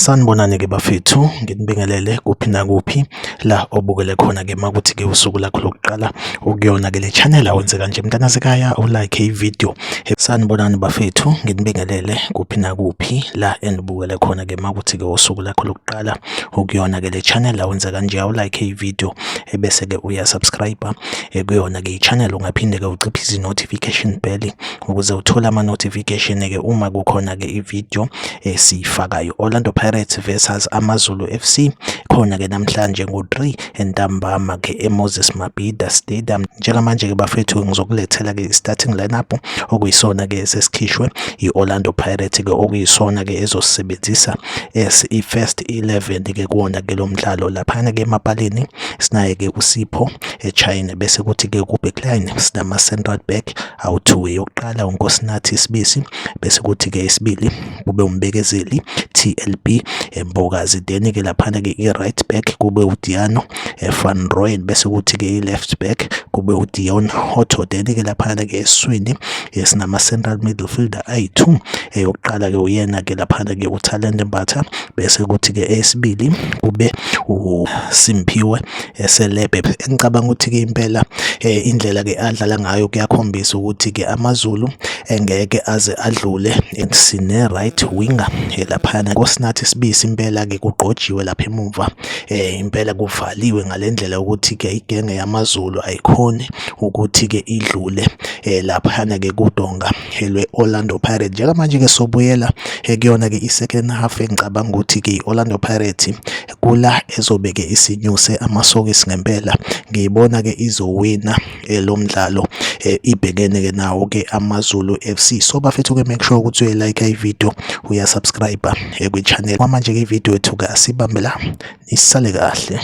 Sanibonani-ke bafethu, nginibingelele kuphi nakuphi la obukele khona-ke. Makuthi-ke usuku lakho lokuqala ukuyona-ke le channel, awenze kanje mntanasekhaya, u-like i-video. Sanibonani bafethu, nginibingelele kuphi nakuphi la enibukele khona-ke. Makuthi-ke usuku lakho lokuqala ukuyona-ke le channel, awenze kanje, awu-like i-video ebese-ke uya-subscribe kuyona-ke i-channel. Ungaphinde-ke uciphise i-notification bell ukuze uthole ama-notification-ke uma kukhona-ke i-video esiyifakayo. Orlando Pirates versus AmaZulu FC khona-ke namhlanje ngo-3 entambama-ke eMoses Mabhida Stadium. Njengamanje-ke bafethu, ngizokulethela-ke i-starting lineup okuyisona-ke esesikhishwe i-Orlando Pirates-ke, okuyisona-ke ezosebenzisa as i-first 11-ke kuwona-ke lo mdlalo. Laphana-ke emapalini sinaye-ke uSipho Chaine, bese kuthi-ke ku-backline sinama-central back awu-2. Yokuqala uNkosinathi Sibisi, bese kuthi-ke isibili kube uMbekezeli TLB Mbokazi. Then-ke laphana-ke i-right back kube uDeano van Rooyen, bese kuthi-ke i-left back kube uDeon Hotto. Then-ke laphana-ke esiswini sinama-central midfielder ayi-2. Eyokuqala-ke uyena-ke laphana-ke uThalente Mbatha, bese kuthi-ke esibili kube uSimphiwe Selepe. Engicabanga ukuthi-ke impela indlela-ke adlala ngayo kuyakhombisa ukuthi-ke AmaZulu engeke aze adlule. Sine-right winger laphana, Nkosinathi Sibisi. Impela-ke kugqojiwe lapha emuva, impela kuvaliwe ngale ndlela yokuthi-ke igenge yaMaZulu ayikhoni ukuthi-ke idlule laphana-ke kudonga lwe-Orlando Pirates. Njengamanje-ke sobuyela kuyona-ke i-second half. Engicabanga ukuthi-ke i-Orlando Pirates kula ezobe-ke isinyuse amasokisi ngempela. Ngiyibona-ke izowina lo mdlalo ibhekene-ke nawo-ke AmaZulu FC. So bafethu-ke, make sure ukuthi uyayi-like i-video, uya-subscribe kwi-channel. Kwamanje-ke i-video yethu-ke asibambe la, nisale kahle.